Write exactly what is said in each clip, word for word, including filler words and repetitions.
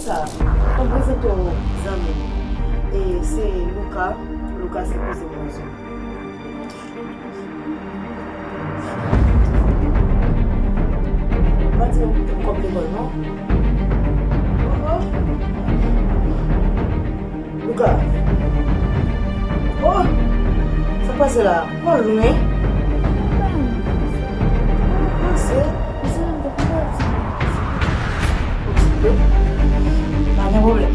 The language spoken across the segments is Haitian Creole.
Sa, m prezante w zanmi m. E se Luca. Luca se kouzen mwen. Pa di m kòb lekòl non. Oh, oh. Luca. Oh, sa k pase la? Ou al lwen? Pase. Pa gen pwoblèm.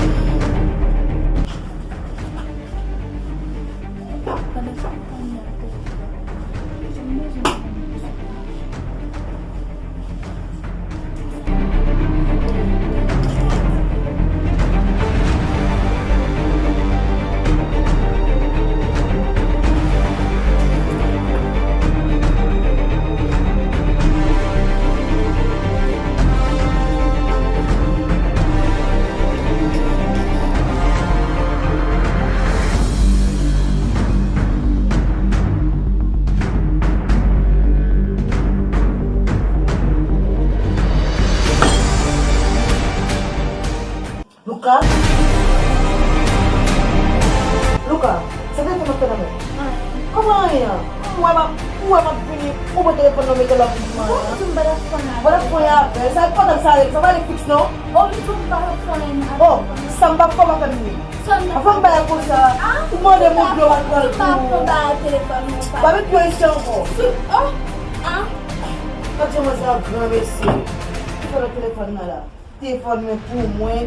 Luca? Luca, se telefòn nan fè nan men. Kòman anyen an? Ou wè m ap, ou wè m ap vini, ou pran telefòn nan mete l ap vin manyen an. Ou di m pa t ap fè anyen avè l. Pa t ap fè anyen avè l. Sa e pòtab sa, sa pa gen fiks non. Ou di m pa t ap fè anyen avè l. Oh, sa m pa fè, w pa fè m ni. Avan m bay konsa, ou mande moun dlo al pran l pou ou. Pa met pye isi ankò. Oh, ah. Gad jan manzè a gran mesye. Ki fè nan telefòn nan la? Telefòn mwen pou mwen.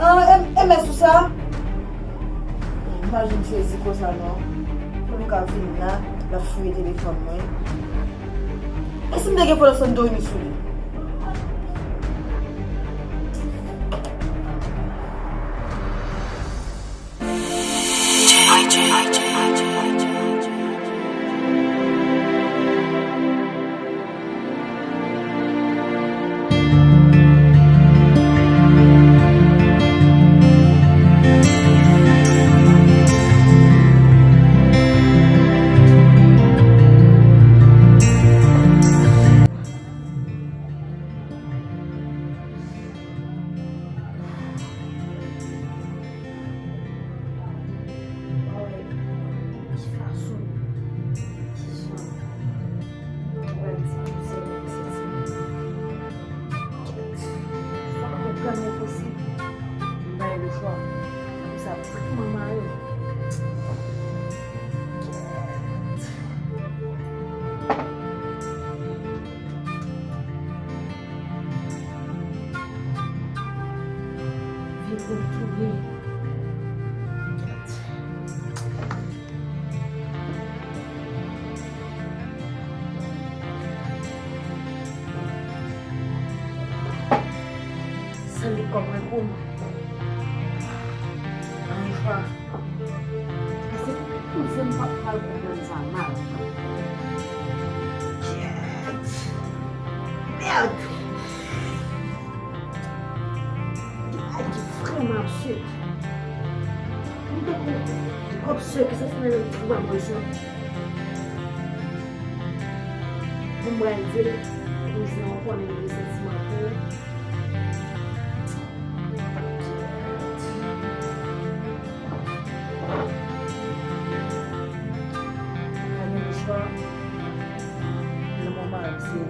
Ah, e, e mès ou sa? M pa janm sezi konsa non. Pou nou ka vin la, l ap fouye telefòn mwen. E si m te gen fòlòs la m te ret sou li? Ki fason, ki jan mwen pral di kouzen mwen santi m? Kèt, sa pa fè granmè posib. M bay lechwa. Sa vrèman mare. Kèt. Vye grenn toune. Sa li kòm rekou. Anjwa. Pase kouzen m pa pral konprann sa mal. Kèt. Mèd. Bagay ki vrèman absèd. M tankou kòb sè ki soti nan menm twou a mwen sa. Pou m pral di l, kouzen an konnen m gen santiman pou ou. Pa gen lechwa. Nan moman an, se ou.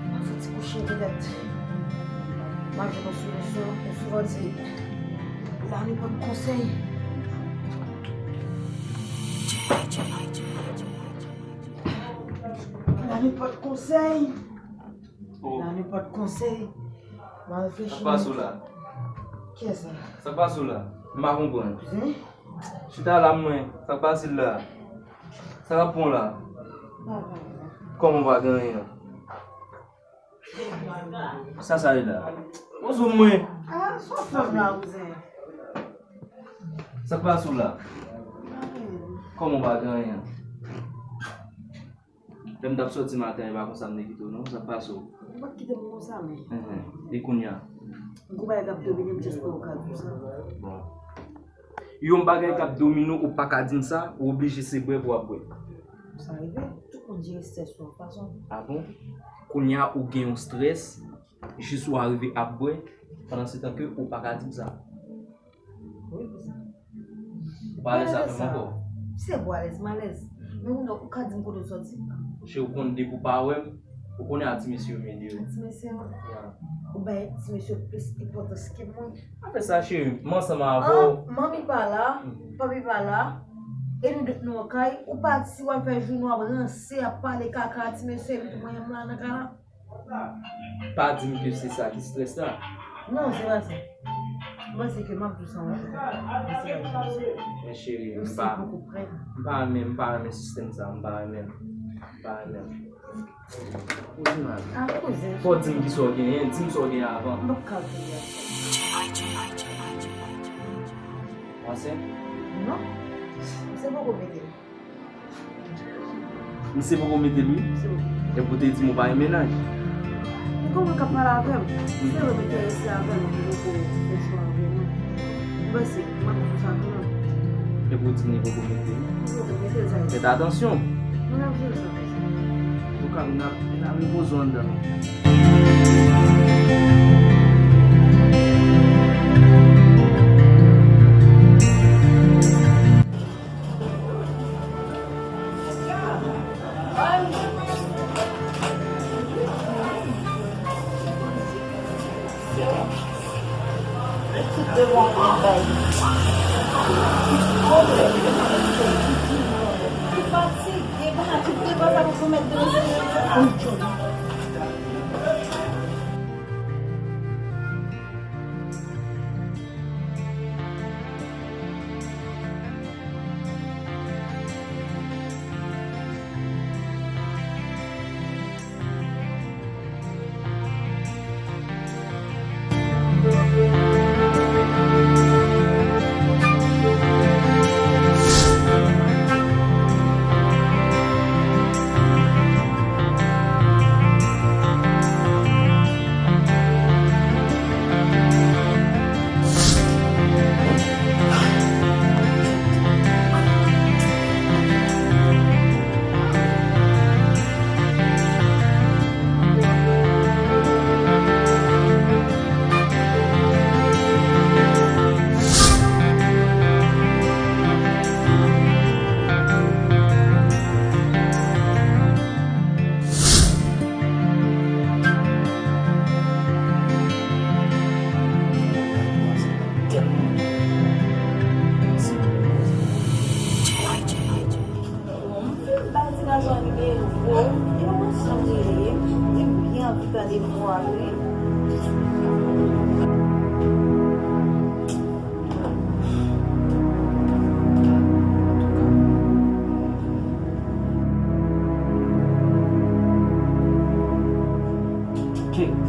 Mwen fè ti kouche petèt. Mwen jwenn yon solisyon. Yo souvan di, lannuit pòt konsèy. Lannuit pòt konsèy. Oh. Lannuit pòt konsèy. Mwen reflechi. Sa k pase w la? Kiyès sa? Sa k pase w la? M pa konprann. Kouzen? Chita la mwen. Sa k pase l la? Sa k ap pran w la? Pa gen anyen. Kòman w pa gen anyen an? Sa sa ye la? Poze w mwen. Ah, sa w fè m la, kouzen? Sa k pase w la? Pa gen anyen. Kòman w pa gen anyen? Lè m t ap sòti maten an, e pa konsa m te kite w non. Sa k pase w? Ou pa t kite m konsa, men. Enhen. E kounye a? M gon bagay k ap domine m, just pou w ka di w sa. Bon. Yon bagay k ap domine w, ou pa ka di m sa, ou oblije se bwè pou w ap bwè. Sa rive, tout moun jere strès yo yon fason. Ah bon? Kounye a ou gen yon strès, jis ou arive ap bwè, pandan se tan ke ou pa ka di m sa. Wi, kouzen. Ou pa alèz avè m ankò. Se pou alèz, m alèz. Men ou, ou ka di m kote w sòti? Cheri, ou konn depi ou pa wè m, ou konnen a ti mesye yo m ye deyò. A ti mesye yo? Ya. Ou bay ti mesye yo plis enpòtans ke mwen. Afè sa, cheri, m ansanm avè w. An, manmi pa la, papi pa la, e nou de nou an kay, ou pati, w al fè jounen w ap ranse, ap pale kaka a ti mesye, epi tou mwen menm la nan kay la. Pa di m ke se sa ki strès la. Non, se pa sa. Mwen se ke m ap di w sa yon jou. Men se pa sa. Men cheri, m pa, m pa renmen, m pa renmen sistèm sa, m pa renmen l. M pa renmen l. Ou di m ale. Ah, kouzen. Fò w di m ki sa w genyen, di m sa w genyen avan. M p ap ka di w. Ou ansent? Non. Se poko mete. Misye poko mete l, wi. Epi ou te di m ou pa gen mennaj. Men kòman w ka pale avè m? Se vre m enterese avè l, men m poko fè chwa avè l, non. M panse, m ap di w sa kanmenm. Epi ou di m li poko mete l. Li poko mete l, sa vle di. Fèt atansyon. Mwen ap jere sa konsa. Antouka, n ap, n ap repoze w anndan, non. Bon, m fin bay ti gason an nimewo, li pa konn jan m rele, li byen anvi tande vwa l, wi. Kèt.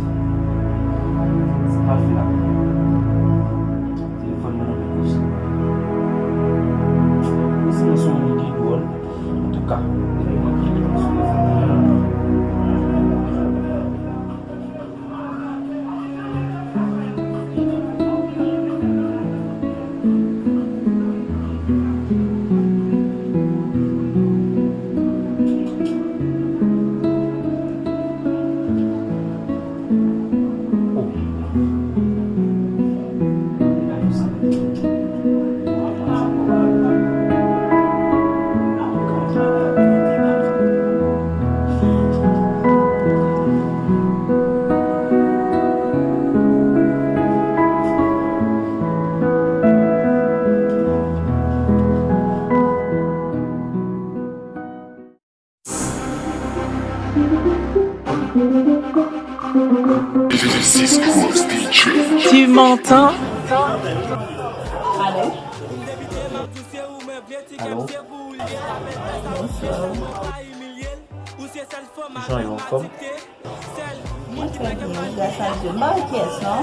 Sa pa fè la. Telefòn mwen nan men mwen. Ou sanble yon moun ki dwòl. Antouka, depi mwen kite w sou telefòn mwen an. Tu m'entends? Alo? Alo? Jan yo, anfòm? Mwen trè byen, wi, gras a Dye. M pa wè kiyès, non?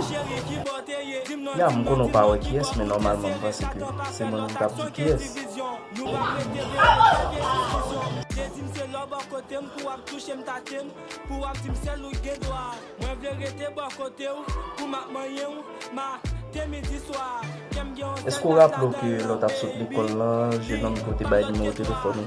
Ya, m konnen w pa wè kiyès, men nòmalman, m panse ke se mwen menm k ap di kiyès. Èske w raple w ke lè w t ap sot lekòl lan, jennonm ke w te bay nimewo telefòn ou?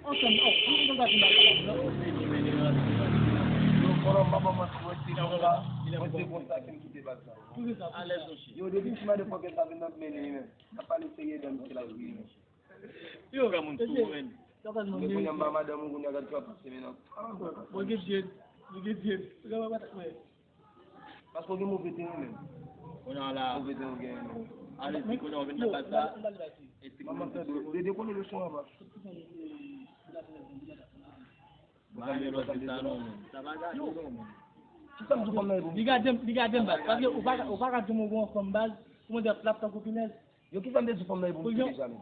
Ansanm, oh, nou, nou, nou, nou, nou, nou. Yo, konnen m pa ban manti, mwen se konsa, mwen se konsa ke m kite baz la. Poukisa? Yo, depi ti motherfucker sa vin nan mennen, men. N ap pale serye dan misye la, wi. Yo, granmoun tou, men. Men kounye a m pa madanm ou, kounye a gad sa pase, men nan. Bon, gen djed, gen djed. Granmoun pa ta kwè. Paske w gen move teren menm. Kounye a la. Move teren w gen menm. Ale, di kounye a w vin nan baz la. Manman fè dwe. Dede konnen leson an pa. Mare lòt di sa non, men. Sa pa gade non, men. Kisa m di fanm nan e pou m? Li gade m, li gade m baz. Paske ou pa, ou pa ka di m ou gon fanm baz, pou mwen di ap lap tankou pinèz. Yo, kisa m te di fanm nan e pou m di deja, men?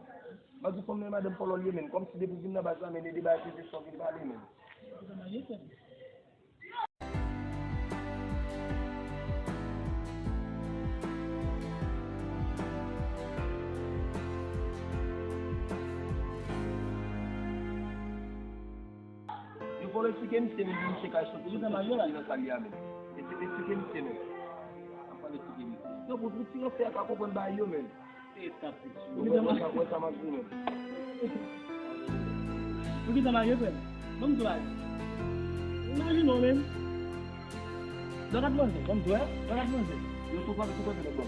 M ap di fanm nan e madanm fòlò l ye, men. Kòmsi depi w vin nan baz la, men, e de bagay se de sa w vin pale, men. Yo fò eksplike misye menm pou misye ka soti sou soti nan sa li a menm. Eksplike misye menm. Yo pou ti nan fè a ka konprann bagay yo menm. Ou gentan marye, frè m? Ban m di w bagay. Imajine w menm. Lè w ap manje, ban m di w, lè w ap manje. Yo tou pa, tou pa, tou pa.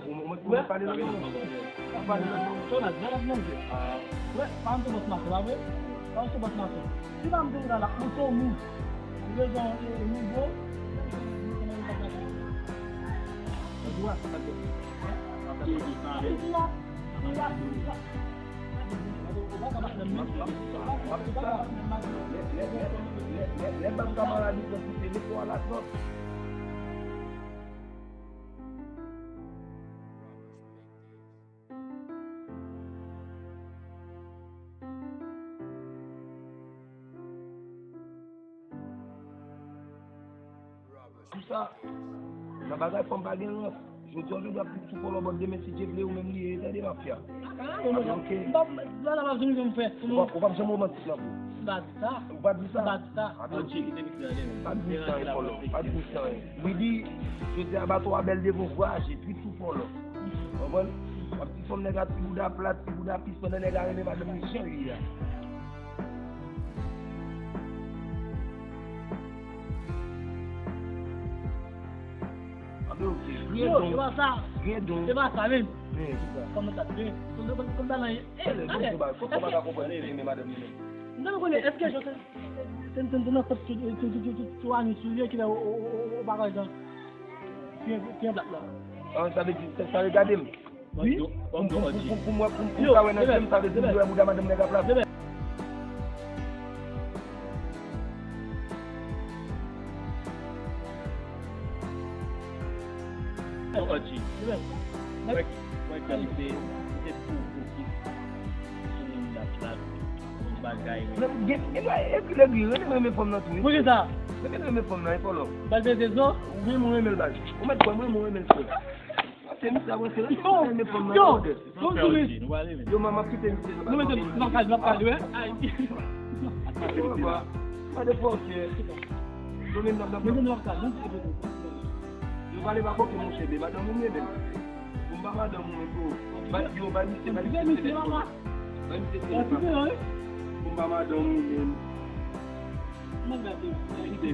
Mwen, mwen, mwen pale nan non. Mwen pale nan non. Jonas, lè w ap manje. Wè, pa m te bòs mache, pa vre? Pa m te bòs mache. Si pa m te la, la, mwen se yon mou. Rezon, e, nivo. Lè bab kamarad li pran kite li pou al ak lòt. Pou sa, nan bagay fanm pa gen rans. Jodi a, jodi a, ap sou fòlò bòt demen, si Dye vle, ou menm li ye, tande mafya. Ape, oke. Ou p ap janm romantik nan vi w. M pa di sa. Ou pa di sa? M pa di sa. Ape, oke. Pa di sa, fòlò. Pa di sa, fòlò. Li di, jodi a, bato a bèl devan vwaje, twit sou fòlò. Konprann? W ap di fanm nèg a ti bouda plat, ti bouda pis, pandan nèg a renmen madanm li jan li ye a. Anben, oke. Yo, se pa sa. Se pa sa menm. Kòman sa te? Kòman sa nan ye? Kote w pa ka konprann li renmen madanm li menm? M ta konnen, èske se nan fòt sou ani sou li ki fè ou pa ka jan ki yon plat la? An, sa vle di, sa vle gade m. Wi. Pou, pou, pou, pou mwen, pou, pou m ka wè nan je m, sa vle di m dwe wè bouda madanm nèg a plat. Yo, Anji. Mwen, mwen, mwen, se, se pou, pou ki sou moun la plat. Bagay, wi. Gen, gen, gen, epi lè li renmen, renmen fanm nan tou, wi. Poukisa? Renmen, renmen fanm nan, e fòlò. Baz de zo? Wi, mwen renmen l, baz. Ou mèt kwè, mwen, mwen renmen l, frè. Se misye ap ranse, renmen fanm nan, yo, yo, yo, mwen, m ap kite misye, nou pa kal, nou pa kal, wi. Ay. Mwen de fòse. Yo menm n ap, n ap, n ap. Yo pale pa koke, monchè, men madanm ou menm. Pou m pa madanm ou menm, pou. Ba, yo, ba misye, ba misye telefòn. Ba misye telefòn. Pou m pa madanm ou menm. Depi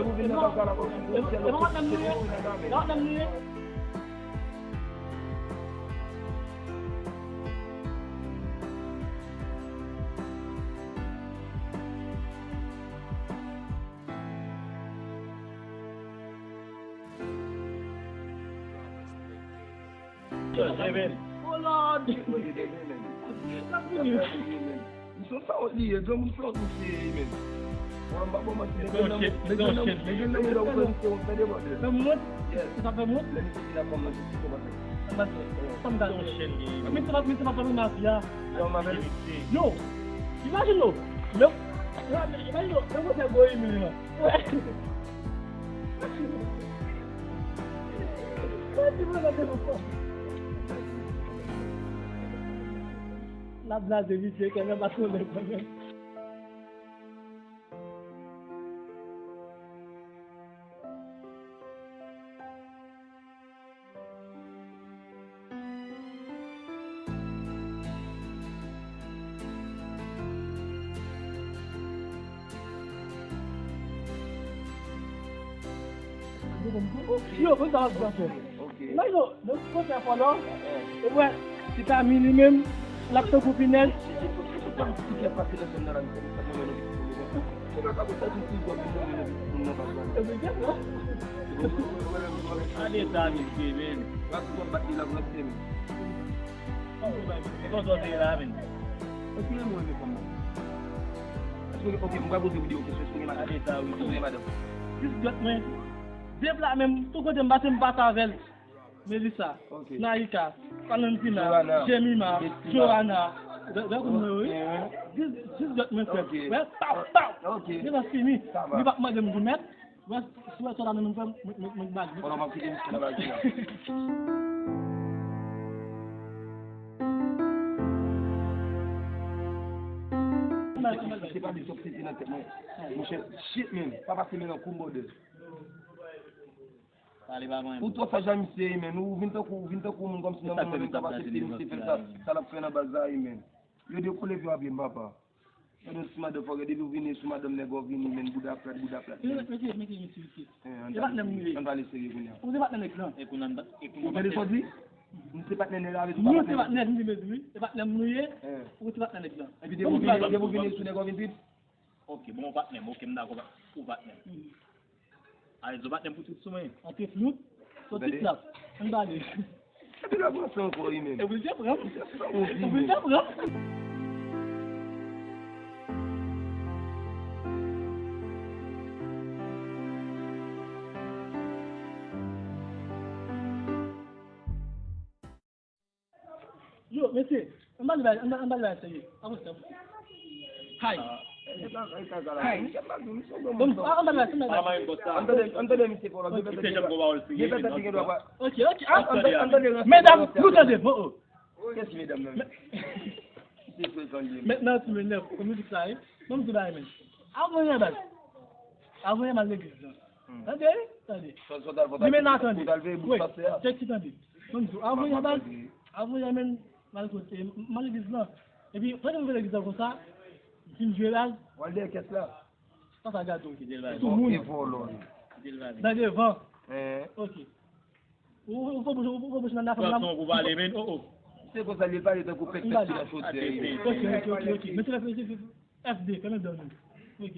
w vin nan baz la, kòm si se ou nan men. Oh Lord! N ap fini. Misye sa wont li ye, granmoun sa wont misye ye menm. Mwen m pa bon manti, nèg yo nan mwen, nèg yo nan mwen, nèg yo nan mwen, misye wont, tande, brother. Nan mwen? Yes. Sa fè mwen? Lè misye fin ap kòmanse, ti kòmanse. Sa m ta fè? Misye pa, misye pa pale mafya. Yo, m avè l. Yo, imajine w. Yo, imajine w, yo, mwen fè gwo imil lan. L ap blaze visye kè men pa tonbe kè men. Yo, konn sa w ap fè. Nan yo, nan ti kote fò non. E wè, ti Kami li menm, l ap tankou pinèz. Ale sa, mesye, men. E konsa w te ye la, men. Èske w renmen fanm nan? Èske, ok, mwen poze videyo kesyon, èske w renmen madanm? Èske w renmen madanm? Jis dwèt mwen. De pla menm, tout kote m pase, m pase avè l. Melissa, Naïka, Valentina, Jemima, Joana. Vè, vè koun mwen, wi. Jis, jis dwèt mwen, frè. Wè, paw, paw. Li pa fini. Li pa mande m pou mèt. Wè, si wè sa la nan menm frè, mwen, mwen, mwen bag. Konnen m ap kite misye nan baz li a. Se pa li k ap sezi nan tèt mwen. Monchè, shit, man. Pa pase men nan kou m, brother. Ou twò saj a misye, man. Ou vin tankou, ou vin tankou moun kòmsi nan moun nan menm k ap aksepte misye fè sa, sa l ap fè nan baz la, man. Yo dekole vye a vye m, papa. Gade yon ti madanm fò gade depi w vini sou madanm nèg ou vini, men bouda plat, bouda plat. Mete, mete, mete, mete, mete. E patnè m li ye. Ann pale serye kounye a. Ou se patnè nèg lan. E kounye a, e kounye a. Ou tande sa w di? M se patnè nèg la, avè di ou se patnè nèg lan. Nou se patnè, m di mezi wi. E patnè m nou ye. Ou se patnè nèg lan. Epi depi w vini, depi w vini sou nèg ou vin trip. Ok, bon, ou patnè m, ok, m dakò, ou patnè m. Alèz, ou patnè m pou trip sou mwen. Antre flou, soti plas. Ann pale. Epi l ap ranse ankò, wi, menm. Epi l te pran. Epi l te pran. Yo, mesye, ann pale bagay, ann pale bagay serye. Avanse, avanse. Hay. Hay. Bon, ann pale bagay, ann pale bagay. Ann tande, ann tande misye fò la. Gen fèt ki gen dwa pa. Ok, ok. Ann tande, ann tande. Medam, nou tande. Oh, oh. Kiyès medam nan? Mentnan, ti menm, kòm nou di sa, wi. Bon, m di bagay, men. Avan yon baz. Avan yon baz legliz lan. Tande, tande. Li men nan tande. Wi, tèt ki tande. Bon, m di, avan yon baz. Avan yon men, mal kote, mal legliz lan. Epi, pandan m vin legliz lan konsa, m fin jwe baz. W al dèyè kès la. Sa, sa gade w. Sou moun. Nan devan. Ok. Ou, ou, ou fò bouch, ou, ou fò bouch nan afè m la. Gason pou pale, men, oh, oh. Se konsa li pale tankou pèk pèk ki nan chodyè. Ok, ok, ok, ok. Mesye, mesye, F D, fèmen dan nou. Ok.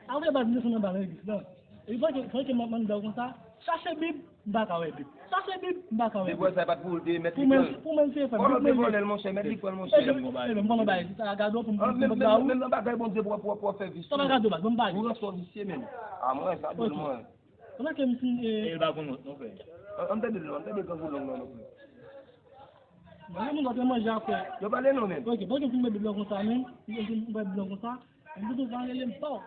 Apre baz, m desann anba nan legliz lan. E pandan ke, pandan ke m ap mande w konsa, chache Bib, m pa ka wè Bib. Chache Bib, m pa ka wè Bib. Depi sa pa t pou ou te mèt li pran. Pou mwen, pou mwen, se fè. Vòlè te vòlè l, monchè, mèt li pran l, monchè. Ebyen, m ba w, di sa gade w pou m, pou m ba w. Menm nan bagay Bondye pou w, pou w fè visye. Sa pa gade w, baz, ban m bagay. Ou ranse w visye, menm. A mwen, sa dòl mwen. Pandan ke m fin, e, e l pa konn wont non, frè. An, an tande non, an tande grangou long nan non, frè. Mwen, moun lòt manje apre. Yo pale non, menm. Ok, pandan ke m fin met Bib lan konsa, menm, m fin met Bib lan konsa, m di konsa, rele m, paw.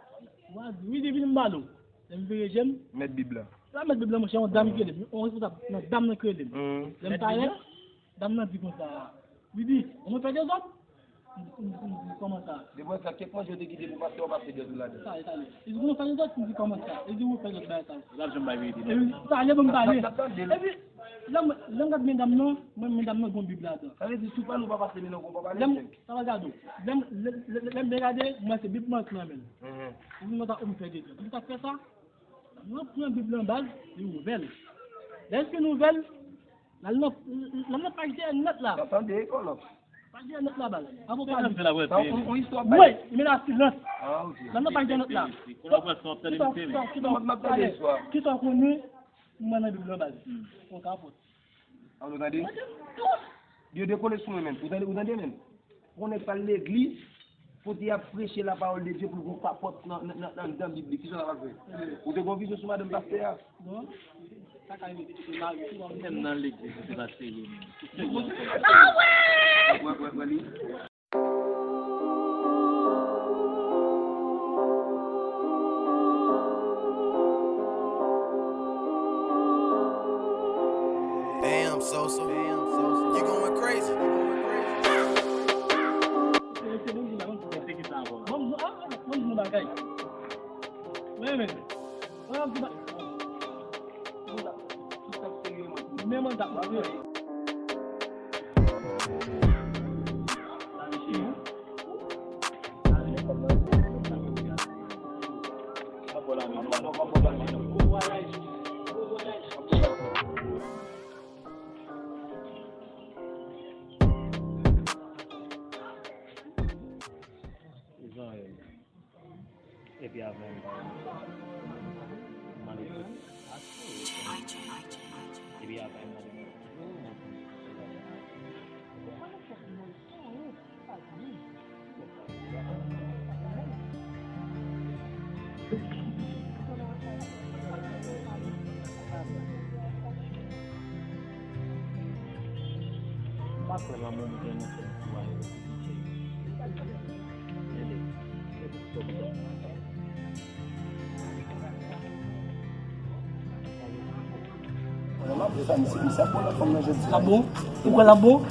Wi, di vin m ba l ou. Lè m vire je m. Met Bib la. La met Bib lan, monchè, yon dam ki rele m. Yon responsab nan dam nan ki rele m. Lè m parèt, dam nan di konsa, Bibi, ou mwen fè dezòd? M di, m di, m di, kòman sa? Depi sa, kèk manje yo te kite pou pastè, w pase dèyè tou ladan. Sa, sa, li di, ou mwen fè dezòd? M di, kòman sa? Li di, ou mwen fè dezòd bagay sa. Ou t ap janm bay verite, non? Epi, sa, lè m pale. Epi, lè m, lè m gade men dam nan, mwen, men dam nan gon Bib ladan. Sa vle di, si w pale, ou pa pase men nan gon, pa pale, chèf. Sa va gade w. Lè m, lè, lè, lè m byen gade, m wè se Bib mwen ki nan men l. Ou di, mwen sa, ou mwen fè dezòd. Ou sa fè sa? Mwen pran Bib lan baz, li ouvè l. Lè l fin ouvè l, l al nan, l al nan paj dèyè nòt la. Sa tande, kòlòs. Paj dèyè nòt la, baz. Avan w pale. Sa, on, on istwa bay. Wi, men la silans. Ah, ok. L al nan paj dèyè nòt la. Kòlòs, w ap tande misye, men. Kisa, kisa, kisa, kisa w konnen, mwen nan Bib lan, baz. On kapòt. An nou tande? Yo dekole sou mwen, menm. Ou tande, ou tande, menm? Pou nèg pa al legliz, kote y ap preche la parole de Dieu pou l gon kapòt nan, nan, nan, nan, nan Bib li. Kisa sa pral fè? Ou te gon vizyon sou madanm pastè a? Bon, sa ka rive pitit ou mari, ou menm nan legliz, ou te pa serye, menm. Wè, wè, wè li. Damn, Sosa. You going crazy. Bon, ah, bon, bon bagay. Wi, men. Bon, bon bagay. Men mwen t ap mande. L ap bon? Ou kwè l ap bon?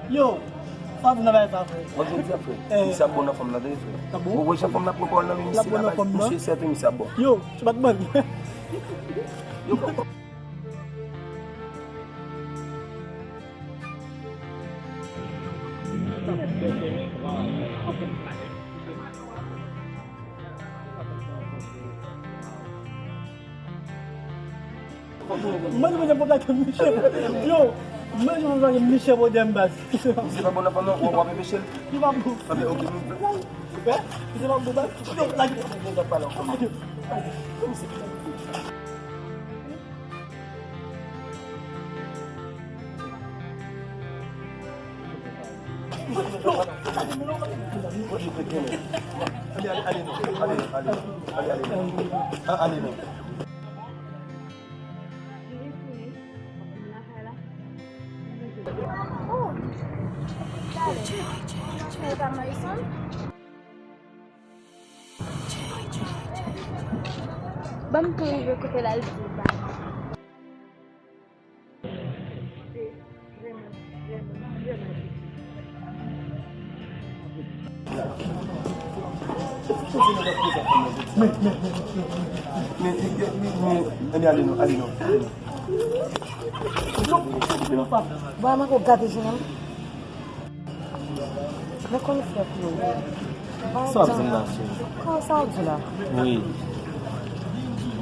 Yo, sa vin nan bagay sa, frè. Mwen jodi a, frè. Eh. Misye ap bon nan fòm nan, tande, frè. Sa bon? Ou wè jan fòm nan pran pawòl nan men misye la, misye sèten misye ap bon. Yo, se pa t bann. Yo, Mwen, mwen, mwen, mwen, mwen, yo, mwen, mwen, mwen, mwen, mwen, baz. Misye pa bon nan fòm nan, w ap anpeche l. Li pa bon. Anben, ok, nou. Misye pa bon, baz. Yo, lage. Mwen, mwen, mwen, mwen, mwen, mwen, mwen, Ban m tou rive kote l al di ba. Ann ale non, ale non. Bon, mwen ko gate jounen m. Mwen konn fè pou ou. Sa w ap di m la, cheri? Kòman sa w di la? Wi.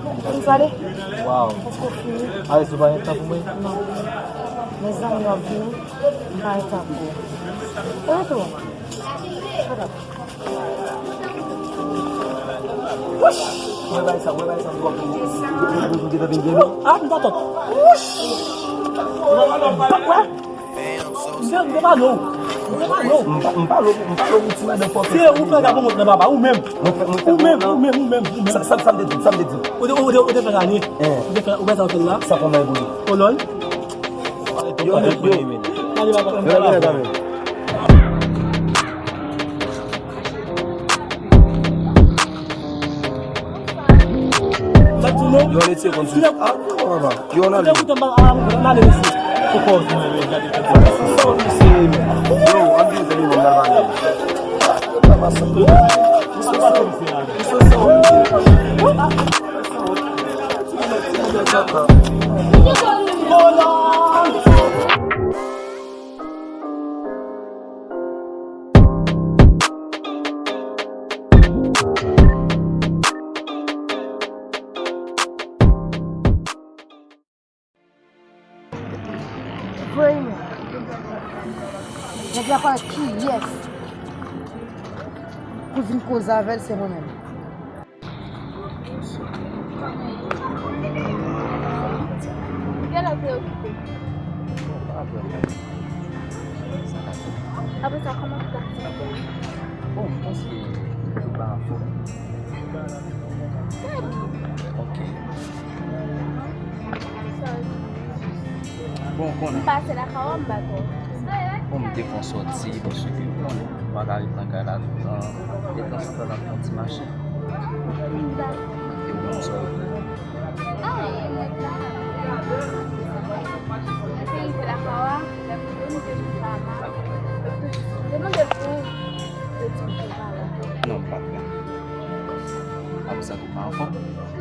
Ou fin sale? Waw. Èske w fini? Alèz, ou pa gen tan pou mwen? Non. Mezanmi, w ap vini? M pa gen tan pou ou. Ou tou? Shut up. Wouch! Mwen bay sa, mwen bay sa, mwen bay sa. Ah, m ta tòt. Wouch! M pa kwè. M te, m te pale w. M te pale w. M pa, m pale w, m pale w pou ti madanm fò. Se ou fè gabon mont nan papa, ou menm. Mwen fè, mwen fè. Ou menm, ou menm, ou menm, ou menm. Sa, sa, sa m te di, sa m te di. Ou te, ou te, ou te fè gale. Eh. Ou te fè, ou fè sa ou fè la. Sa fè mwen bouyi. Kolòn. Yo, yo, yo. Ale, papa. Yo, yo, yo. Yo, ann etire konn sou. Ah, yo, ann ale. Yo, ann ale, mesye. Yo, ann vin tande moun nan ale. Voye mwen. Nèg la pa kiyès pou vin koze avè l, se mwen menm. Kèl lè w te okipe? Apre sa, kòman w te ap di? Bon, m panse yo pa anfòm. Trè byen. Ok. Bon, konnen. M pase lakay ou, m bat ou. Bon, m te fè yon sòti, paske, konnen, m pa ka ret nan kay la toutan. E tanzantan, n ap fè yon ti mache. M bat ou. E ou menm, sa w vle? Ah, e nèg la. Epi, m te lakay ou, lè m rive, m te jwenn Rama. Yo te jis mande l pou ou. Yo di m pou w pa la. Non, m pa t la. Apre sa, tou pa anfòm.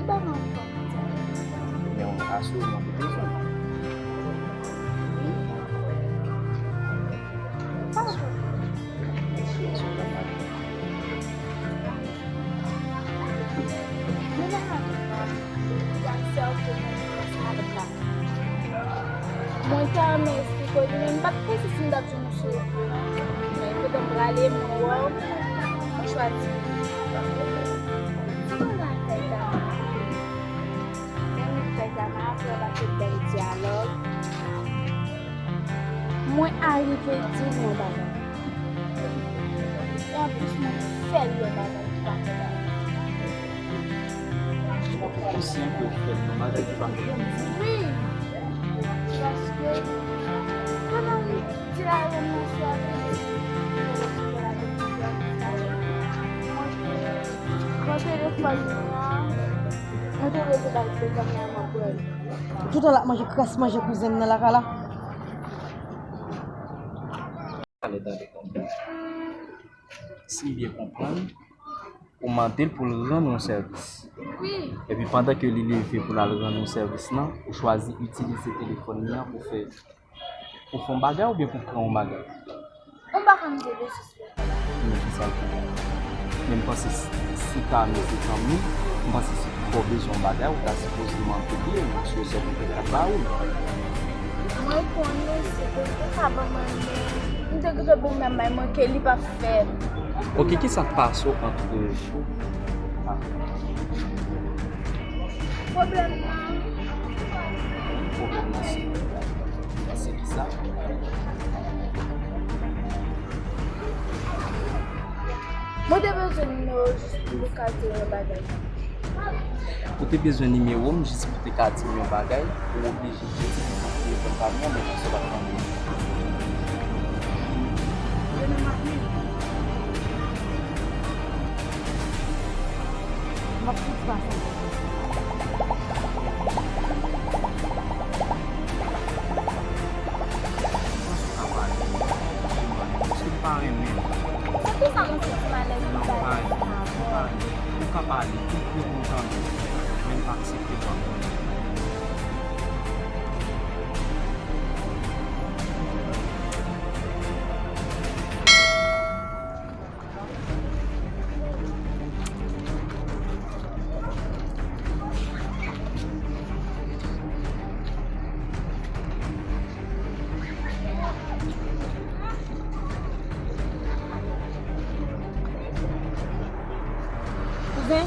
Mwen ta renmen esplike w li, men m pa t panse si m t ap jwenn ou sou wout mwen. Men kote m prale, mwen wè w, mwen chwazi. Sa mwen gen ak Kay Tama? Menm Kay Tama, apre w pa te bèl dyalòg. Mwen arive di l yon bagay. E anplis, mwen fè l yon bagay ki pa fèt avan. Ou konsyan ke w fè l yon bagay ki pa fèt avan? Wi. Paske, pandan m di l al rann mwen sèvis, mwen pran telefòn mwen an, mwen te oblije bay telefòn mwen an, mwen pran l. Toutan l ap manje kras manje kouzen m nan lakay la. Tande, tande, tande. Si m byen konprann, ou mande l pou l rann yon sèvis. Wi. Epi pandan ke li leve pou l al rann yon sèvis lan, ou chwazi itilize telefòn li an pou fè, pou fè yon bagay oubyen pou pran yon bagay? Ou pa konn de bezwen. Men ki sa l fè? Men m panse si, si ta nou se zanmi, m panse si ou bezwen yon bagay, ou ta sipoze mande li, ou sipoze mete kat ba ou. Mwen konnen se pou ou ka ban mwen, men m te gentan ban m nan bay mwen ke li pa fè. Oke, ki sa k pase w ant ou? Pwoblèm nan. Pwoblèm nan se, se ki sa? Mwen te bezwen nimewo w jis pou m te ka di w yon bagay. Ou te bezwen nimewo m jis pou w te ka di m yon bagay, ou oblije jete telefòn pa m nan, men sa w pa t konn. M ap fouti pase. Èske w pa renmen m? Se pou sa mwen santi m alèz pou pale ansanm avè w. Ou ka pale, tout moun tande, men m pa aksepte w ap pale. Kouzen,